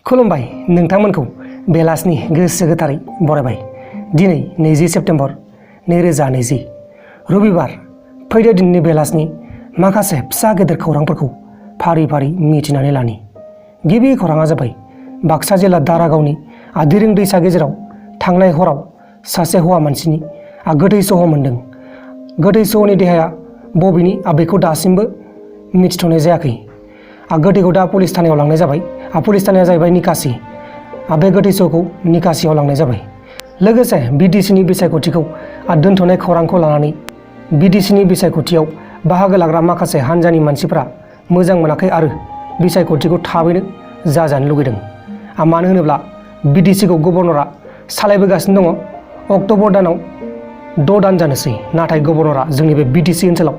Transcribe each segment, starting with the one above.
खुलुमबाय नोंथांमोनखौ बेलासिनि गोसो गोथारै बरायबाय। दिनै 20 सेप्तेम्बर 2020 रबिबार। फैदो दिनैनि बेलासिनि माखासे फिसा गेदेर खौरांफोरखौ फारि फारि मिथिनानै लानि। गिबि खौराङा जाबाय बाक्सा जिल्ला दारागावनि दिरिं दैसा गेजेराव थांनाय हराव सासे हौवा मानसिनि गोथै सह मोन्दों। गोथै सहनि देहाया बबेनि बेखौ दासिमबो मिथिथ'नाय जायाखै। गोथैखौ दा पुलिस थानायाव लांनाय जाबाय। पुलिस थानाया जाहैबाय निकासि। बे गोथै सहखौ निकासियाव लांनाय जाबाय। लोगोसे बिटिसिनि बिसायख'थिखौ दोनथ'नाय खौरांखौ लानानै बिटिसिनि बिसायख'थियाव बाहागो लाग्रा माखासे हान्जानि मानसिफ्रा मोजां मोनाखै आरो बिसायख'थिखौ थाबैनो जाजानो लुगैदों। मानो होनोब्ला बिटिसिखौ गभर्नरा सालायबोगासिनो दङ। अक्ट'बर दानाव 6 दान जानोसै, नाथाय गभर्नरा जोंनि बे बिटिसि ओनसोलाव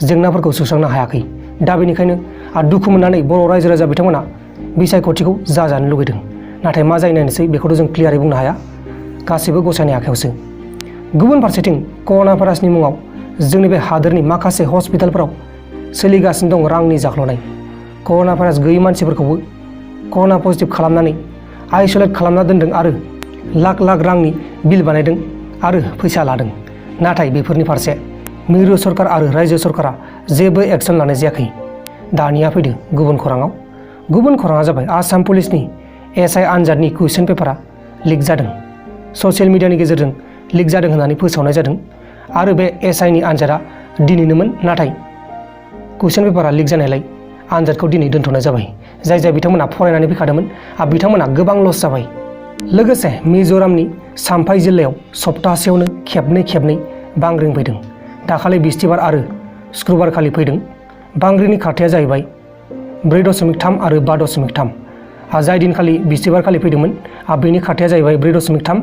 जेंनाफोरखौ सुस्रांनो हायाखै। दा बेनिखायनो दुखु मोननानै बर' रायजो राजा बिथांमोना बिसायख'थिखौ जाजानो लुगैदों। नाथाय मा जायो नायनोसै, बेखौथ' जों क्लियारै बुंनो हाया। गासैबो गसायनि आखायावसो। गुबुन फारसेथिं कर'ना भाइरासनि मुङाव जोंनि बे हादोरनि माखासे हस्पिटालफोराव सोलिगासिनो दं रांनि जाख्ल'नाय। कर'ना भाइरास गैयै मानसिफोरखौबो कर'ना पजिटिभ खालामनानै आइसलेट खालामना दोनदों आरो लाख लाख रांनि बिल बानायदों आरो फैसा लादों। नाथाय बेफोरनि फारसे मिरु सरकार आरो रायजो सरकारा जेबो एक्सन लानाय जायाखै। दानिया फैदो गुबुन खौराङाव। गुबुन खौराङा जाबाय आसाम पुलिसनि SI आनजादनि कुइसन पेपारा लिक जादों। ससियेल मिडियानि गेजेरजों लिक जादों होननानै फोसावनाय जादों आरो बे SIनि आनजादा दिनैनोमोन, नाथाय कुइसन पेपारा लिक जानायलाय आनजादखौ दिनै दोनथ'नाय जाबाय। जाय बिथांमोना फरायनानै फैखादोंमोन बिथांमोना गोबां लस जाबाय। लोगोसे मिज'रामनि साम्फाइ जिल्लायाव सप्तासेयावनो खेबनै बांग्रिं फैदों। दाखालि बिस्थिबार आरो सुक्रुबारखालि फैदों। बांग्रिंनि खारथाया जाहैबाय 4.3 आरो 5.3। जाय दिनखालि बिस्थिबारखालि फैदोंमोन बेनि खारथाया जाहैबाय 4.3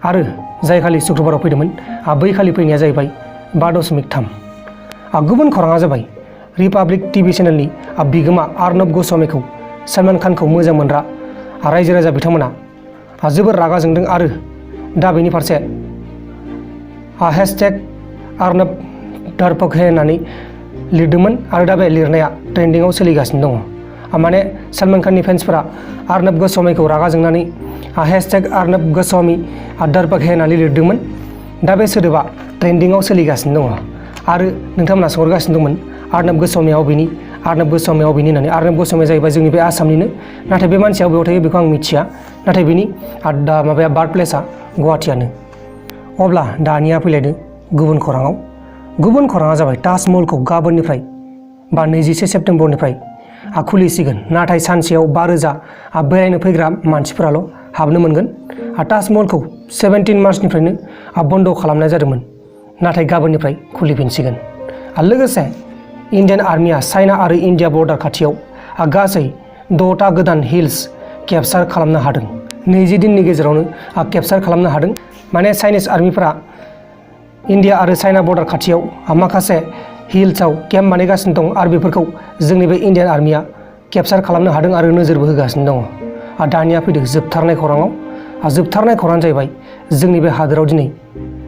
आरो जाय खालि सुक्रुबाराव फैदोंमोन बै खालि फैनाया जाहैबाय 5.3। गुबुन खौराङा जाबाय रिपाब्लिक टिभि चेनेलनि बिगोमा अर्नब गस्वामीखौ सलमान खानखौ मोजां मोनग्रा रायजो राजा बिथांमोना जोबोर रागा जोंदों आरो दा बेनि फारसे #अर्नब धरपक है होननानै लिरदोंमोन आरो दा बे लिरनाया ट्रेन्डिंआव सोलिगासिनो दङ। माने सलमान खाननि फेन्सफोरा अर्नब गस्वामीखौ रागा जोंनानै #अर्नब गस्वामी धरपक है होननानै लिरदोंमोन। दा बे सोदोबा ट्रेन्डिंआव सोलिगासिनो दङ आरो नोंथांमोना सोंहरगासिनो दंमोन अर्नब गस्वामीया अबेनि होननानै। अर्नब गस्वामीया जाहैबाय जोंनि बे आसामनिनो, नाथाय बे मानसिया बबेयाव थायो बेखौ आं मिथिया, नाथाय बेनि बार्थ प्लेसआ गुवाहाटियानो। अब्ला दानिया फैलायदो गुबुन खौराङाव। गुबुन खौराङा जाबाय ताजमहलखौ गाबोननिफ्राय 21 सेप्तेम्बरनिफ्राय खुलिसिगोन, नाथाय सानसेयाव 5,000 बेरायनो फैग्रा मानसिफोराल' हाबनो मोनगोन। ताजमहलखौ 17 मार्चनिफ्रायनो बन्द' खालामनाय जादोंमोन, नाथाय गाबोननिफ्राय खुलिफिनसिगोन। लोगोसे इन्डियान आर्मिया चाइना आरो इन्डिया बर्डार खाथियाव गासै 6टा गोदान हिल्स केपचार खालामनो हादों। 20 दिननि गेजेरावनो केपचार खालामनो हादों। माने चाइनिज आर्मिफोरा इन्डिया आरो चाइना बर्डार खाथियाव माखासे हिल्सआव केम्प बानायगासिनो दं आरो बेफोरखौ जोंनि बे इन्डियान आर्मिया केपचार खालामनो हादों आरो नोजोरबो होगासिनो दङ। दानिया फैदो जोबथारनाय खौराङाव। जोबथारनाय खौराङानो जाहैबाय जोंनि बे हादोराव दिनै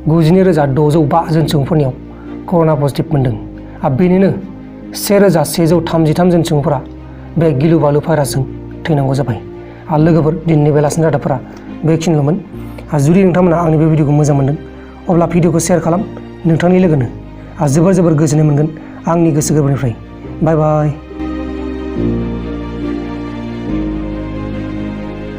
92,605 जन सुबुंफोरनियाव कर'ना पजिटिभ मोन्दों। बेनिनो 1,133 जन सुबुंफोरा बे गिलु बालु भाइरासजों थैनांगौ जाबाय। लोगोफोर, दिनैनि बेलासिनि रादाबफोरा बेखिनिल'मोन। जुदि नोंथांमोना आंनि बे भिडिअखौ मोजां मोनदों अब्ला भिडिअखौ शेयार खालाम। नोंथांनि लोगोनो जोबोर गोजोननाय मोनगोन आंनि गोसो गोरबोनिफ्राय। बाय बाय।